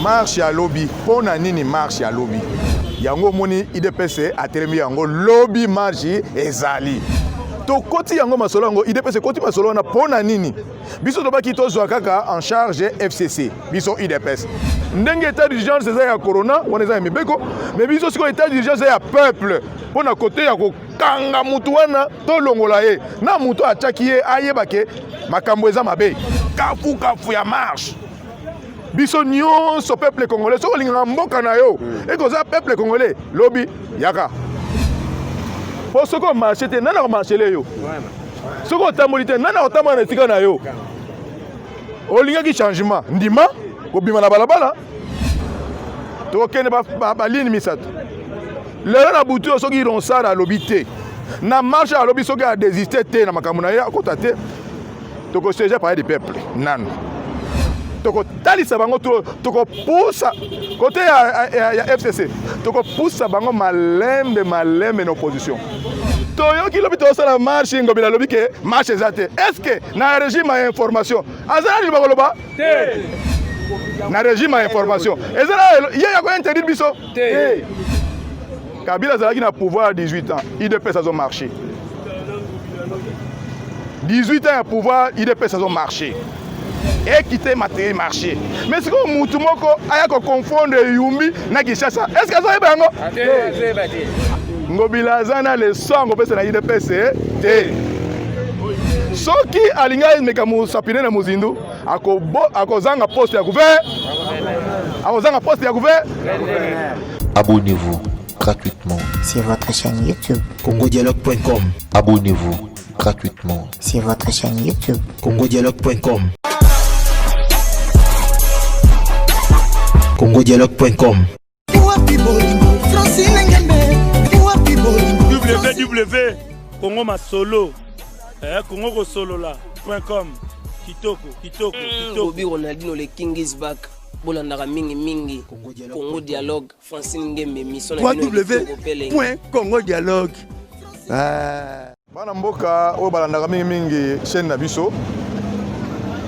Marche ya lobi, mpo na nini marche ya lobi? Yango omoni UDPS atelemi yango lobi, marche ezali. Tokoti yango masolo yango, UDPS ekoti masolo wana mpo na nini? Biso tolobaki tozwa kaka en charge FCC, biso UDPS. Ndenge état d'urgence eza ya corona, wana eza ya mibeko, mais biso sikoyo état d'urgence eza ya peuple mpo na kote ya kokanga mutu wana tolongola ye na mutu atiaki ye ayeba ke makambo eza mabe. Kafu kafu ya marche biso nyonso peuple congolais, soki olingaka mboka na yo eke oza peuple congolais, lobi yaka po soki omarche te, nani akomarchele yo? Soki otamboli te, nani akotambola na esika na yo? Olingaki changement, ndima kobima na balabala. Tokende baline misato lelo na butu oyo. Soki Ronsard alobi te na marche, alobi soki adésiste te na makambo na ye, akota te, tokosiéger palais du peuple nanu, tokotalisa bango, tokopusa kote ya FCC, tokopusa bango malembe malembe na opposition. Toyoki lobi tozosala marche, Ngobila alobi ke marche eza te. Est ce que na régime ya information aza na liloba koloba? Na régime ya information eza na ye ya kointerdire biso te. Kabila azalaki na pouvoir 18 ans, UDPS azo marché. 18 ans ya pouvoir, UDPS azo marché, ekite materi marché. Mais sikoyo mutu moko aya koconfondre Yumbi na Kinshasa, est ce que azoyeba yango? Ngobila aza na leçon akopesa na UDPS te. Soki alingi ameka mosapine na mozindu, akozanga poste ya gouverneur, akozanga poste ya gouverneur. Abonnez-vous gratuitement sur votre chaîne YouTube. congodialogue.com. Abonnez-vous gratuitement sur votre chaîne YouTube. congodialogue.com. congodialogue.com. Wapi bolingo, Francine Ngembe? Wapi bolingo? Www Congo Masolo, Congo kosolola.com. Kitoko, kitoko, kitoko. Bobi Ronaldinho, le king is back. Bolandaka mingi mingi Congo Dialogue, Francine Ngembe, mission na bino ya kitoko pe elengi. www.congodialogue. Bana mboka oyo balandaka mingimingi chaîne na biso,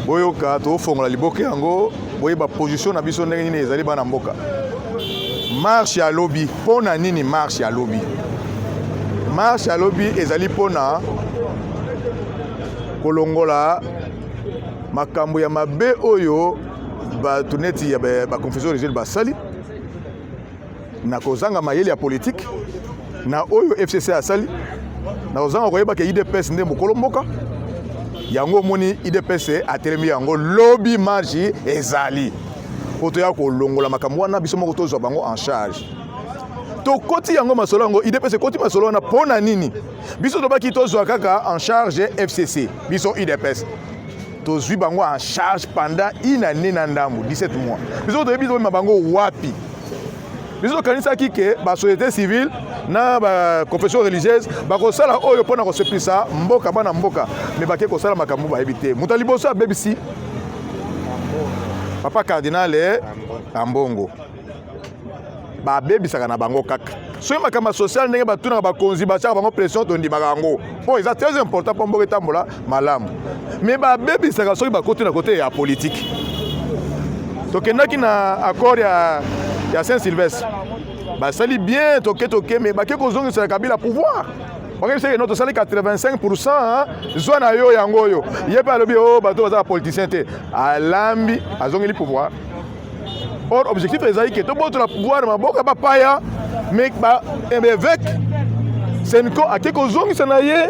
boyoka, tofongola liboke yango, boyeba position na biso ndenge nini ezali. Bana mboka, marche ya lobi, mpo na nini marche ya lobi? Marche ya lobi ezali mpona kolongola makambo ya mabe oyo bato neti ya baconfession religieuse basali na kozanga mayele ya politike, na oyo FCC asali na kozanga koyeba ke UDPS nde mokolo mboka. Yango omoni UDPS atelemi yango lobi, marche ezali po toya kolongola makambo wana, biso moko tozwa bango en charge. Tokoti yango masolo yango, UDPS ekoti masolo wana mpo na nini? Biso tobaki tozwa kaka en charge FCC, biso UDPS tozwi bango en charge pendant une année na ndambo, 17 mois. Biso toyebi tobima bango wapi. Biso tokanisaki ke basociété civile na baconfession religieuse bakosala oyo mpona kosepelisa mboka, bana mboka, me bake kosala makambo bayebi te. Moto ya liboso abebisi, papa cardinal Ambongo. Babebisaka na bango kaka soki makambo ya social, ndenge batunaka bakonzi, batiaka bango pression, tondimaka yango mpo eza très important mpo mboka etambola malamu. Me babebisaka soki bakoti na kote ya politike. Tokendaki na accord ya Saint Sylvestre, basali bien, toke toke, me bake kozongisela Kabila pouvoir. Bakebisaki no tosali 85, zwa na yo yango oyo. Ye mpe alobi o bato baza bapoliticien te, alambi, azongeli pouvoir. Or objectif ezali ke tobotola pouvoir na maboko ya bapaya, mais ba évêque CENCO ake kozongisa na ye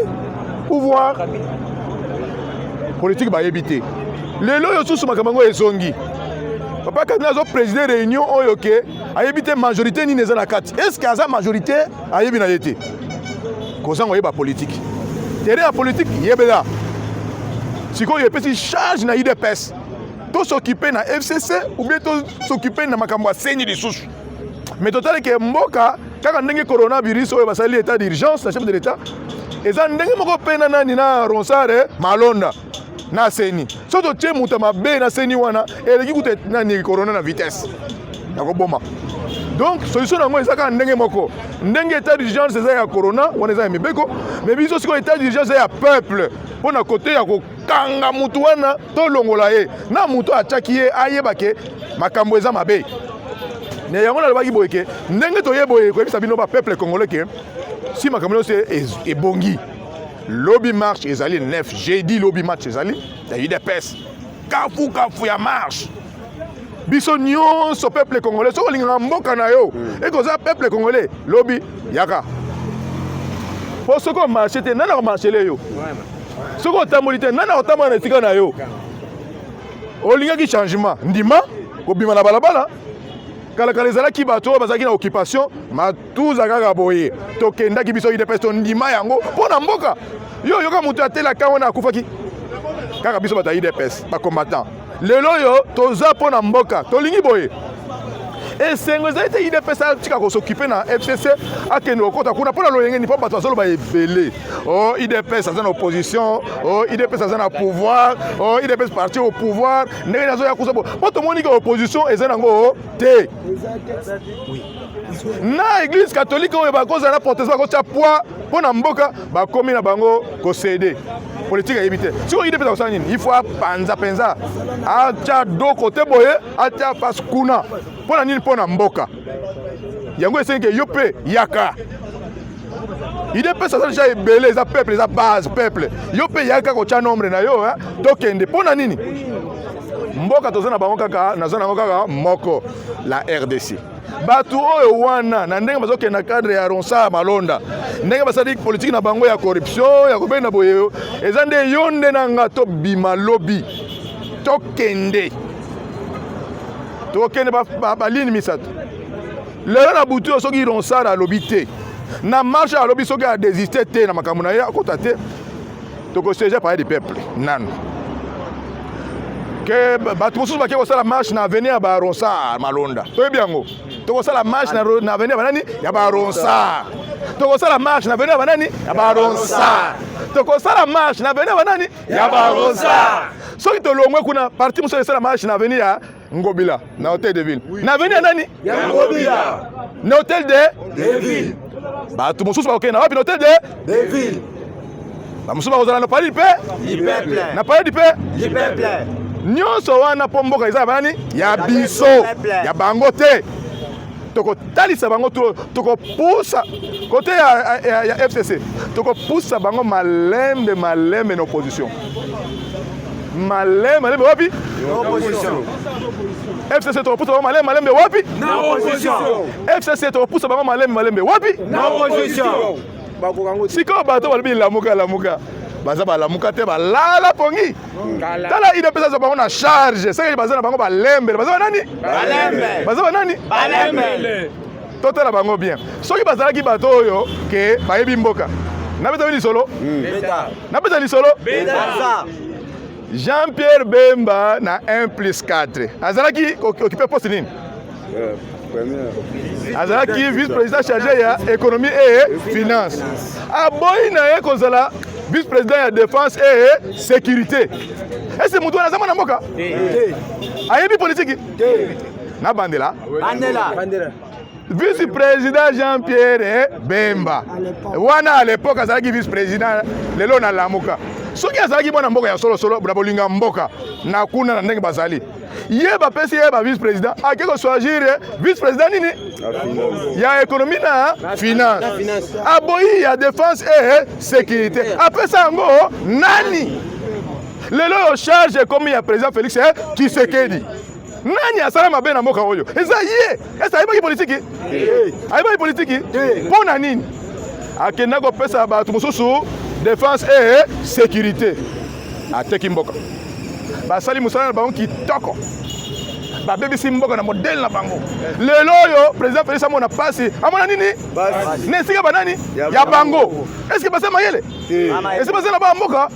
pouvoir politique. Bayebi te. Lelo oyo susu makambo yango ezongi. Papa cardinal azopréside réunion oyo ke ayebi te majorité nini eza na kati. Est ce que aza majorité? Ayebi na ye te. Kozanga oyeba politique, terrain ya politique, yebela. Sikoyo epesi charge na UDPS tos'occupe na FCC ou bien tos'occupe na makambo ya CENI lisusu. Mais totali ke mboka kaka ndenge coronavirus oyo basali état d'urgence na chef de l'État, eza ndenge moko mpe na nani, na Ronsard Malonda na CENI. So totie moto ya mabe na CENI wana, eleki kuta nani, corona na vitesse ya koboma. Donc solution yango eza kaka ndenge moko. Ndenge état d'urgence eza ya corona, wana eza ya mibeko, mais biso sikoyo état d'urgence eza ya peuple mpo na kote ya. Tokokanga mutu wana, tolongola ye na mutu atiaki ye, ayeba ke makambo eza mabe. Na yango nalobaki boye ke ndenge toye boye koyebisa bino ba peuple congolais ke si makambo nyonso ebongi, lobi marche ezali 9 jeudi, lobi marche ezali ya UDPS, kafu kafu ya marche. Biso nyonso peuple congolais, soki olingaka mboka na yo, ekoza peuple congolais, lobi yaka. Mpo soki omarche te, nani akomarchele yo? Soki otamboli te, nani akotambola na esika na yo? Olingaki changement, ndima kobima na balabala. Kalakala ezalaki bato oyo bazalaki na occupation matuza kaka boye. Tokendaki biso UDPS, tondima yango mpo na mboka. Yo oyoka moto atelaka wana akufaki kaka biso bato ya UDPS, bacombattant. Lelo oyo toza mpo na mboka, tolingi boye. Esengo ezali te UDPS atika kosokipe na FCC, akende kokota kuna mpo na loyenge, mpo bato bazoloba ebele: o oh, UDPS aza na opposition, o oh, UDPS aza na pouvoir, o oh, UDPS parti au pouvoir. Ndenge nazoya kusa mpo tomoni ke opposition eza nango te na église catholique oyo bakozala na protestant, bakotya poids mpo na mboka, bakomi na bango kocéder politique, ayebi te. Sikoyo UDPS akosala nini? Il faut apanza mpenza, atya do kote boye, atya face kuna. Mpo na nini? Mpo na mboka. Yango esengi ke yo mpe yaka. UDPS aza deja ebele, eza peuple, eza base peuple. Yo mpe yaka kotya nombre na yo, tokende. Mpo na nini? Mboka toza na bango kaka, naza nango kaka moko, la RDC. Bato oyo wana, na ndenge bazokende na cadre ya Ronsard Malonda, ndenge basali politike na bango ya corruption, ya kobenda boye, eza nde yo nde na nga tobima lobi, tokende. Tokende baline misato lelo na butu oyo. Soki Ronsard alobi te na marche, alobi soki adésiste te na makambo na ye, akota te, tokosiéger palais du peuple nanu. Ke bato mosusu bake kosala marche na avenue ya baRonsard Malonda, toyebi yango. Tokosala marche na avenue ya banani? Ya baRonsard. Tokosala marche na avenue ya banani? Ya baRonsard. Tokosala marche na avenue ya banani? Ya baRonsard. Soki tolongwe kuna, parti mosusu esala marche na avenue ya Ngobila, na hôtel de ville. Na avenue ya nani? Ya Ngobila. Na hôtel de ville. Bato mosusu bakokende na wapi? Na hôtel de ville. Bamosusu bakozala na palais mpe na palais du peuple. Nyonso wana mpo mboka eza ya banani? Ya biso, ya bango te. Tokotalisa bango, tokopusa kote ya FCC, tokopusa bango malembe malembe na opposition, malembe malembe. Wapi FCC? Tokopusa bango malembe malembe wapi? Na opposition. FCC, tokopusa bango malembe malembe wapi? Na opposition. Sikoyo bato balobi lamuka, lamuka, baza balamuka te, balala pongi. Tala, UDPS aza bango na charge, seke baza na bango balembele. Baza banani? Baza banani? Totala bango bien. Soki bazalaki bato oyo ke bayebi mboka, nabeta lisolo, nabeta lisolo. Jean Pierre Bemba na 1 plus 4 azalaki occupé poste nini? Azalaki vice président chargé ya économie et finance. Aboyi na ye kozala vice président ya défense et sécurité. Ese moto wana aza mwana mboka? Ayebi politiki? Nabandela. Vice président Jean Pierre Bemba wana, à l'époque azalaki vice président, lelo na Lamuka. Soki azalaki mwana mboka ya solosolo na bolinga mboka na kuna na ndenge bazali ye, bapesi ye ba vice président, ake kochoisir vice président nini? Ya économie na finance. Aboyi ya défense et sécurité, apesa yango nani? Lelo oyo charge ekomi ya président Félix Tshisekedi. Nani asala mabe na mboka oyo? Eza ye. Ese ayebaki politiki? Ayebaki politiki? Mpo na nini akenda kopesa bato mosusu défense et sécurité? Ateki mboka. Basali mosala na bango kitoko, babebisi mboka na modèle na bango. Lelo oyo président Félix amona pasi, amona nini na esika banani ya bango? Est-ce baza mayele? Ese baza na baa mboka?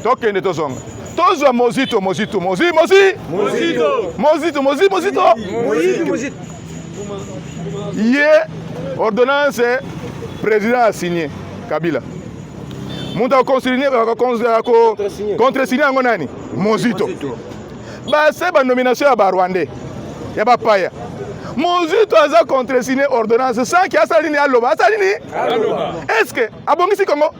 Tokende, tozonga, tozwa Mozito, Mozito, Mozi, Mozi, Mozito, Mozi, Mozito. Ye ordonnance président asigné, Kabila moto akocontresigner yango nani? Mozito. Base banomination ya Barwandais, ya bapaya. Mozito aza contresigné ordonnance sans que asala nini? Aloba. Asala nini? Est ce que abongisi Congo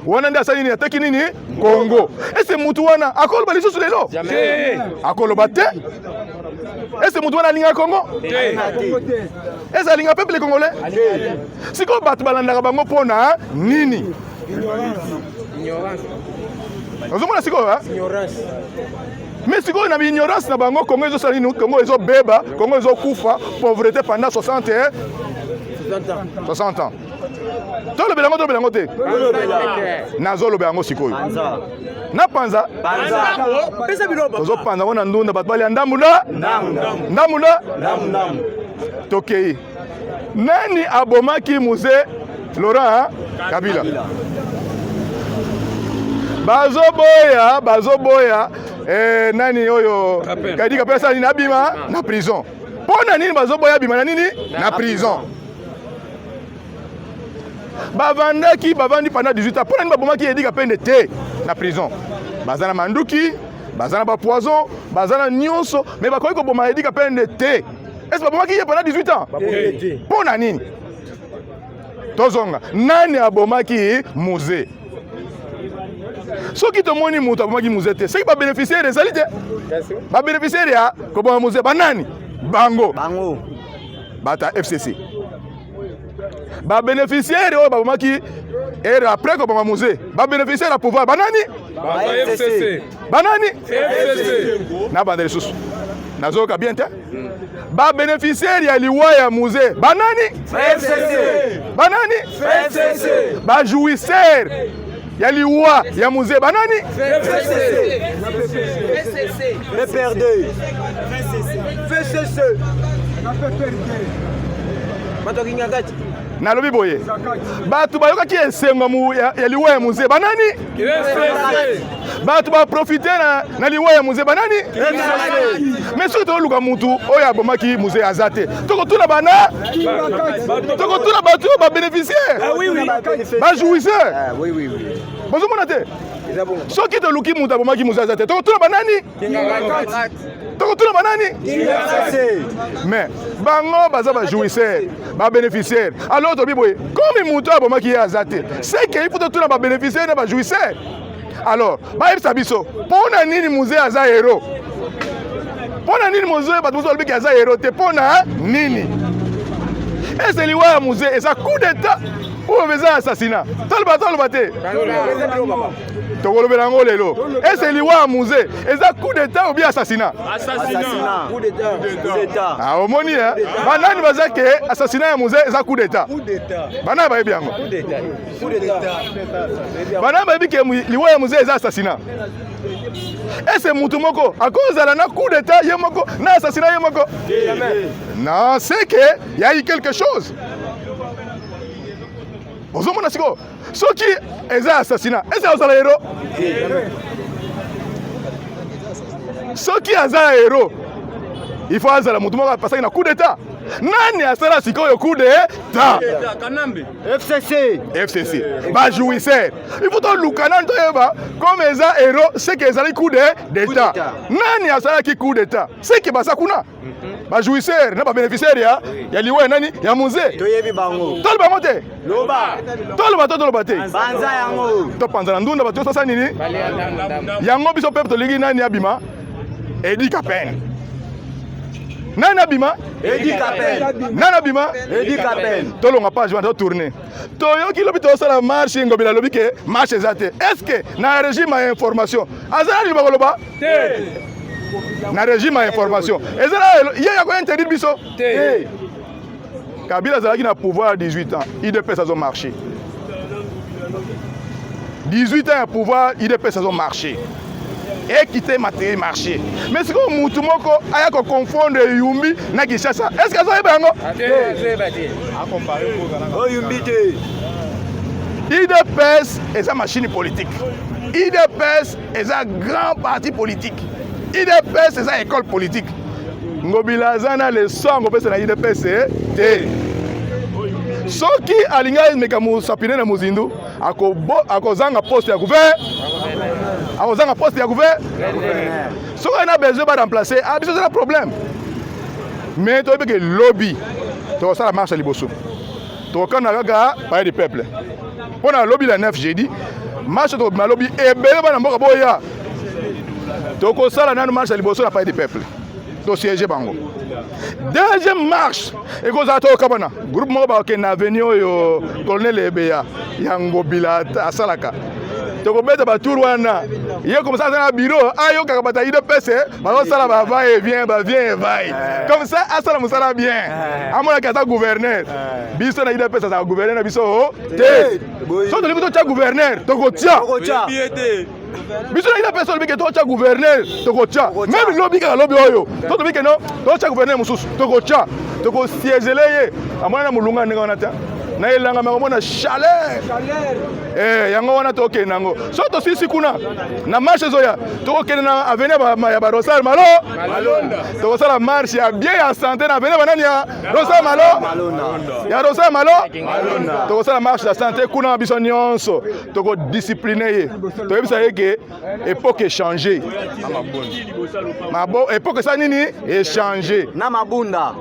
wana? Nde asali nini? Ateki nini? Congo. Est ce mutu wana akoloba lisusu lelo? Akoloba te. Est ce mutu wana alinga Congo? Est ce alinga peuple congolais? Sikoyo bato balandaka bango mpo na nini? Ozomona sikoyo, mais sikoyo na ignorance na bango, Congo ezosala nini? Congo ezobeba, Congo ezokufa, pauvreté pendant 60 ans. Tolobela yango, tolobela yango te. Nazolobela yango sikoyo na panza, tozopanza yango na ndunda, bato balia ndambu na ndambu na tokei. Nani abomaki Mzee Laurent Kabila? Bazoboya, bazoboya. Nani oyo Kadi Kapend asala nini? Abima na prison. Mpo na nini bazoboya abima na nini? Na prison. Bavandaki, bavandi pendant 18 ans. Mpo na nini babomaki Eddy Kapend te na prison? Baza na manduki, baza na bapoison, baza na nyonso, mais bakoki koboma Eddy Kapend te. Est ce babomaki ye pendant 18 ans? Mpo na nini? Tozonga, nani abomaki Mzee? Soki tomoni moto abomaki Mzee te, soki babénéficiaire ezali te, babénéficiaire ya koboma Mzee banani? Bango bato ya FCC. Babénéficiaire oyo babomaki ere après koboma Mzee, babénéficiaire ya pouvoir banani? Banani? Na banda lisusu, nazoyoka bien te. Babénéficiaire ya liwa ya Mzee banani? Banani? Bajouisseur ya liwa ya Mzee banani? PPRD. FCC. Bato Kingakati. Nalobi boye, bato bayokaki esengo ya liwa ya Mzee banani? Bato baprofite na liwa ya Mzee banani? Mais soki toluka mutu oyo abomaki Mzee, aza te. Tokotuna bana, tokotuna bato oyo babénéficiaire, bajouisseur. Bozomona te? Soki toluki mutu abomaki Mzee, aza te. Tokotuna banani? Tokotuna banani? Mais bango baza bajouisseur, babénéficiaire. Alors tobi boye, comme moto abomaki ye aza te, c'est que il faut totuna babénéficiaire na bajouisseur. Alors bayebisa biso mpo na nini Mzee aza héros. Mpo na nini Mzee, bato mosusu balobiki aza héros te? Mpo na nini? Ese liwa ya Mzee eza coup d'état oyo eza assassinat? Toloba, toloba te, tokolobela yango lelo. Ese liwa ya Mzee eza coup d'état ou bien assassinat? Ah, omoni banani baza ke assassinat ya Mzee eza coup d'état? Banani bayebi yango? Banani bayebi ke liwa ya Mzee eza assassinat? Ese mutu moko akozala na coup d'état ye moko, na assassinat ye moko? Non, c'est que y a eu quelque chose. Ozomona sikoyo, soki eza assassinat, ese ozala héros? Soki aza héros, il faut azala motu moko apasaki na coup d'état. Nani asala sikoyo coup d'état? FCC. FCC, bajouisseur. Il faut toluka nani, toyeba. Comme eza héros, c'est que ezali coup d'état. Nani asalaki coup d'état? C'est que baza kuna bajouisseur na babénéficiaire ya liwa ya nani? Ya Mzee. Toyebi bango. Toloba bango te. Loba. Toloba to toloba te? Banza yango. Topanza na ndunda, bato tosasa nini yango. Biso mpe tolingi nani abima? Eddy Kapend. Nani abima? Eddy Kapend. Nani abima? Eddy Kapend. Tolonga page wana, totourne. Toyoki lobi tozosala marche, Ngobila alobi ke marche eza te. Est ce que na régime ya information aza na liloba koloba? Na régime ya information eza na ye ya kointerdire biso te. Kabila azalaki na pouvoir ya 18 ans, UDPS azo marché. 18 ans ya pouvoir, UDPS azo marché, ekite materi marché. Mais sikoyo mutu moko aya koconfondre Yumbi na Kinshasa, est ce que azoyeba yango? Oyumbi te. UDPS eza machine politique, UDPS eza grand parti politique, UDPS eza école politique. Ngobila aza na leçon akopesa na UDPS te. Soki alingi ameka mosapine na mozindu, akozanga poste ya gouver, akozanga poste ya gouver. Soki aza na besoin baremplace, ah, biso eza na problème. Mais toyebi ke lobi tokosala marche ya liboso, tokokanda kaka Palais du Peuple mpo na lobi la 9 jeudi. Marche tokobima lobi ebele, bana mboka boya. Tokosala nanu marche ya liboso na Palais du Peuple, tosiéger bango. Deuxième marche ekozala, tokokabana groupe moko, bakokende na avenue oyo colonel Ebeya ya Ngobila asalaka. Tokobeta batour wana ye comme ça aza na bureau, ayokaka bato ya UDPS bazosala ba va et vient, ba vient et va, comme ça asala mosala bien, amonaki aza gouverneur. Biso na UDPS azala gouverneur na biso te. So tolingi totya gouverneur, tokotia. Biso na UDPS tolobi ke totya gouverneur, tokotya. Même lobi kaka, lobi oyo to tolobi ke no, totya gouverneur mosusu, tokotya, tokosiégele ye. Amona na molunga ndenge wana te, na elanga me akomona chaleur. Yango wana tokokende yango. So tosilisi kuna na marche ezoya, tokokende na avenue ya Barosar Malo, tokosala marche ya bien ya santé na avenue banani ya Rosar Malo, ya Rosar Malo. Tokosala marche ya santé kuna. Biso nyonso tokodiscipline ye, toyebisa ye ke époque echanger, mabo époque esa nini echanger. Na Mabunda.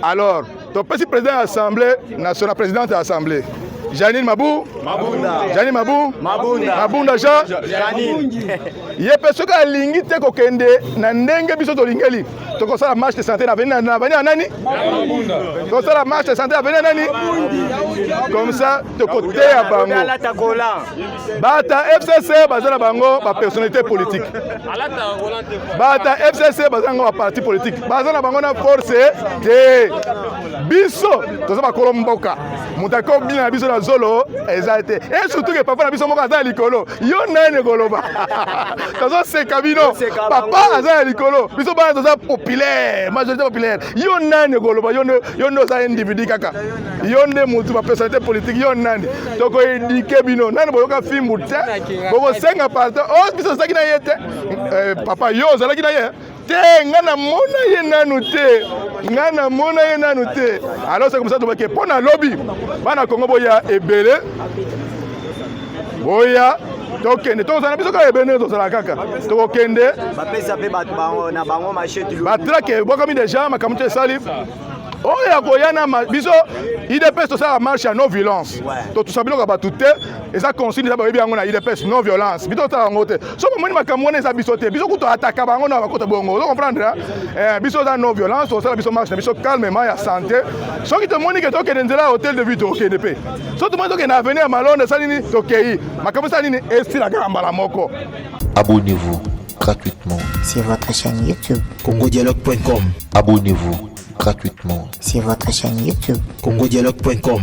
Alors topesi président ya Assemblée nationale, présidente ya Assemblée Janine Mabu. Mabunda. Janine Mabu. Mabunda. Mabunda Jean. Janine. Ye mpe soki alingi te kokende na ndenge biso tolingeli, tokosala marche de santé na avenue, na avenue ya nani, tokosala marche de santé na avenue ya nani. Comme ça tokoteya bango. Alata kola. Bata FCC baza na bango bapersonnalité politique, bata FCC baza nango baparti politique, baza na bango na force te. Biso toza bakolo mboka, moto akobina na biso na zolo eza te. E surtout ke papa na biso moko aza na likolo. Yo nani koloba? Tozoseka bino. Papa aza na likolo, biso bana toza populaire, majorité populaire. Yo nani koloba? Yo nde oza individu kaka, yo nde motu bapersonnalité politique, yo nani? Tokoéduquer bino nani, boyoka fimbu te, bokosenga pardon. O biso tozalaki na ye te. Papa, yo ozalaki na ye te, nga namona ye nanu te, nga namona ye nanu te. Alors c'est comme ça tobake mpo na lobi. Bana Kongo, boya ebele, boya, tokende, tozala na biso kaka ebele ndenge tozala kaka, tokokende. Bapesa mpe bato bango na bango machete. Batracts ebwakami déjà, makambo te esali oyo akoya na biso. UDPS tosala marche ya non violence, totusa biloko ya bato te. Eza consigne, eza bayebi yango na UDPS, non violence. Biso tosala yango te. So bomoni makambo wana, eza biso te. Biso kutu ataka bango na bakota bongo, ozo comprendre? Biso eza non violence. Tosala biso marche na biso calmement ya santé. Soki tomoni ke tokende nzela ya Hôtel de Ville, tokende mpe. Soki tomoni tokende avenue ya Malonda, esali nini, tokei. Makambo esali nini, esila kaka mbala moko. Abonnez-vous gratuitement. Sur votre chaîne YouTube. congodialogue.com. Abonnez-vous gratuitement. Sur votre chaîne YouTube. congodialogue.com.